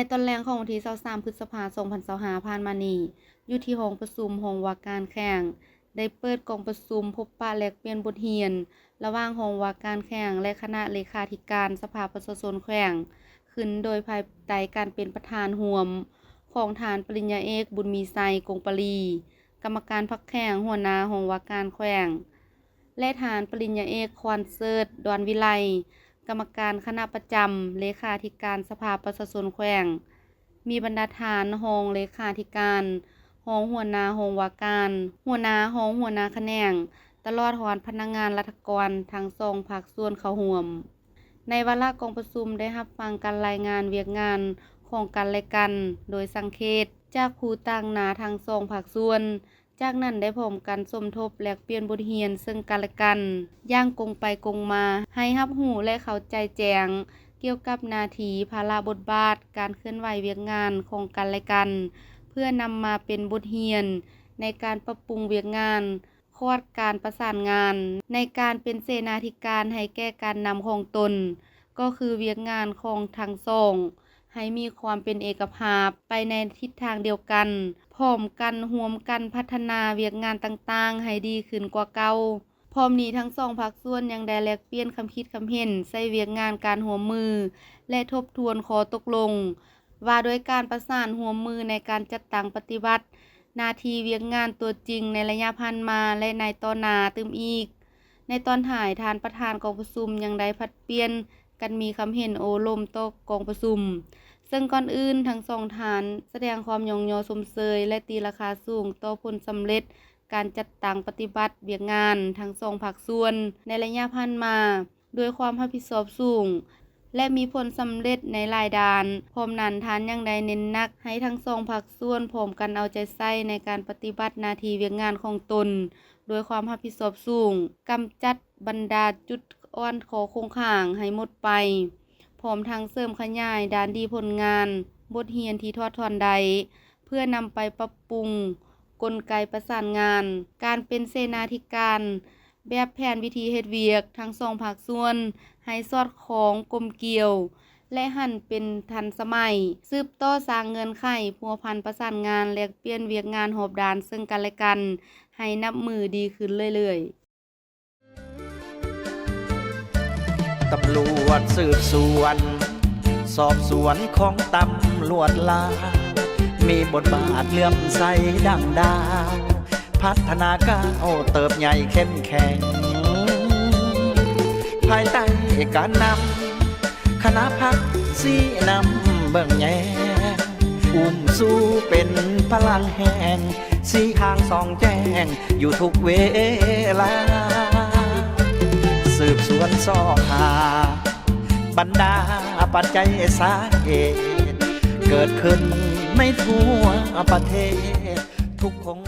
ໃນຕອນແລງຂອງວັນທີຊາວສາມ ພຶດສະພາ ສອງພັນຊາວຫ້າ ຜ່ານມານີ້, ຢູ່ທີ່ຫ້ອງປະຊຸມຫ້ອງວ່າການແຂວງ ໄດ້ເປີດກອງປະຊຸມພົບປະແລກປ່ຽນບົດຮຽນ ລະຫວ່າງຫ້ອງວ່າການແຂວງ ແລະ ຄະນະເລຂາທິການສະພາປະຊາຊົນແຂວງ ຂຶ້ນໂດຍພາຍໃຕ້ການເປັນປະທານຮ່ວມຂອງທ່ານປະລິນຍາເອກ ບຸນມີໄຊ ກົງປະລີ ກຳມະການພັກແຂວງ ຫົວໜ້າຫ້ອງວ່າການແຂວງ ແລະ ທ່ານປະລິນຍາເອກ ຄວານເສີດ ດອນວິໄລ ກຳມະການຄະນະປະຈຳ ເລຂາທິການສະພາປະຊາຊົນແຂວງ, ມີບັນດາທ່ານຮອງເລຂາທິການ, ຮອງຫົວໜ້າຫ້ອງວ່າການ, ຫົວໜ້າຫ້ອງ, ຫົວໜ້າຂະແໜງ, ຕະຫຼອດຮອດພະນັກງານລັດຖະກອນທັງສອງພາກສ່ວນເຂົ້າຮ່ວມ. ໃນວາລະກອງປະຊຸມໄດ້ຮັບຟັງການລາຍງານວຽກງານຂອງກັນ ແລະ ກັນ ໂດຍສັງເຂດຈາກຜູ້ຕາງໜ້າທັງສອງພາກສ່ວນ, ຈາກນັ້ນໄດ້ພ້ອມກັນສົມທົບແລກປ່ຽນບົດຮຽນເຊິ່ງກັນ ແລະ ກັນຢ່າງກົງໄປກົງມາ, ໃຫ້ຮັບຮູ້ ແລະ ເຂົ້າໃຈແຈ້ງກ່ຽວກັບໜ້າທີ່, ພາລະ, ບົດບາດ, ການເຄື່ອນໄຫວວຽກງານຂອງກັນ ແລະ ກັນ ເພື່ອນຳມາເປັນບົດຮຽນໃນການປັບປຸງວຽກງານ ຂອດການປະສານງານ ໃນການເປັນເສນາທິການໃຫ້ແກ່ການນຳຂອງຕົນ, ກໍຄືວຽກງານຂອງທັງສອງ ໃຫ້ມີຄວາມເປັນເອກະພາບໄປໃນທິດທາງດຽວກັນ, ພ້ອມກັນຮ່ວມກັນພັດທະນາວຽກງານຕ່າງໆໃຫ້ດີຂຶ້ນກວ່າເກົ່າ. ພ້ອມນີ້ທັງສອງພາກສ່ວນຍັງໄດ້ແລກປ່ຽນຄຳຄິດຄຳເຫັນໃສ່ວຽກງານການຮ່ວມມື ແລະ ທົບທວນຂໍ້ຕົກລົງ ວ່າດ້ວຍການປະສານຮ່ວມມືໃນການຈັດຕັ້ງປະຕິບັດໜ້າທີ່ວຽກງານຕົວຈິງໃນໄລຍະຜ່ານມາ ແລະ ໃນຕໍ່ໜ້າຕື່ມອີກ. ໃນຕອນທ້າຍ, ທ່ານປະທານກອງປະຊຸມຍັງໄດ້ຜັດປ່ຽນກັນມີຄຳເຫັນໂອ້ລົມຕໍ່ກອງປະຊຸມ, ເຊິ່ງກ່ອນອື່ນທັງສອງທ່ານສະແດງຄວາມຍ້ອງຍໍຊົມເຊີຍ ແລະ ຕີລາຄາສູງຕໍ່ຜົນສຳເລັດການຈັດຕັ້ງປະຕິບັດວຽກງານທັງສອງພາກສ່ວນໃນໄລຍະຜ່ານມາ ດ້ວຍຄວາມຮັບຜິດຊອບສູງ ແລະ ມີຜົນສຳເລັດໃນຫຼາຍດ້ານ. ພ້ອມນັ້ນ, ທ່ານຍັງໄດ້ເນັ້ນໜັກໃຫ້ທັງສອງພາກສ່ວນພ້ອມກັນເອົາໃຈໃສ່ໃນການປະຕິບັດໜ້າທີ່ວຽກງານຂອງຕົນດ້ວຍຄວາມຮັບຜິດຊອບສູງ, ກຳຈັດບັນດາຈຸດອ່ອນ, ຂໍ້ຄົງຄ້າງໃຫ້ໝົດໄປ, ພ້ອມທັງເສີມຂະຫຍາຍດ້ານດີຜົນງານ, ບົດຮຽນທີ່ຖອດຖອນໄດ້ ເພື່ອນຳໄປປັບປຸງກົນໄກປະສານງານ, ການເປັນເສນາທິການ ແບບແຜນວິທີເຮັດວຽກທັງສອງພາກສ່ວນໃຫ້ສອດຄ່ອງກົມກຽວ ແລະ ຫັນເປັນທັນສະໄໝ, ສືບຕໍ່ສ້າງເງື່ອນໄຂພົວພັນປະສານງານ ແລກປ່ຽນວຽກງານຮອບດ້ານເຊິ່ງກັນ ແລະ ກັນ ໃຫ້ນັບມື້ດີຂຶ້ນເລື້ອຍໆ. ຕຳຫຼວດສືບສວນ ສອບສວນຂອງຕຳຫຼວດລາວ ມີບົດບາດເຫຼື້ອມໃສດັ່ງດາວ ພັດທະນາກ້າວເຕີບໃຫຍ່ເຂັ້ມແຂງ ພາຍໃຕ້ການນຳຄະນະພັກຊີ້ນຳເບິ່ງແຍງ ອຸ້ມຊູເປັນພະລັງແຮງ ຊີ້ທາງສ່ອງແຈ້ງຢູ່ທຸກເວລາ ສືບສວນຊອກຫາ ບັນດາປັດໄຈສາເຫດ ເກີດຂຶ້ນໃນທົ່ວປະເທດ ທຸກຄົງ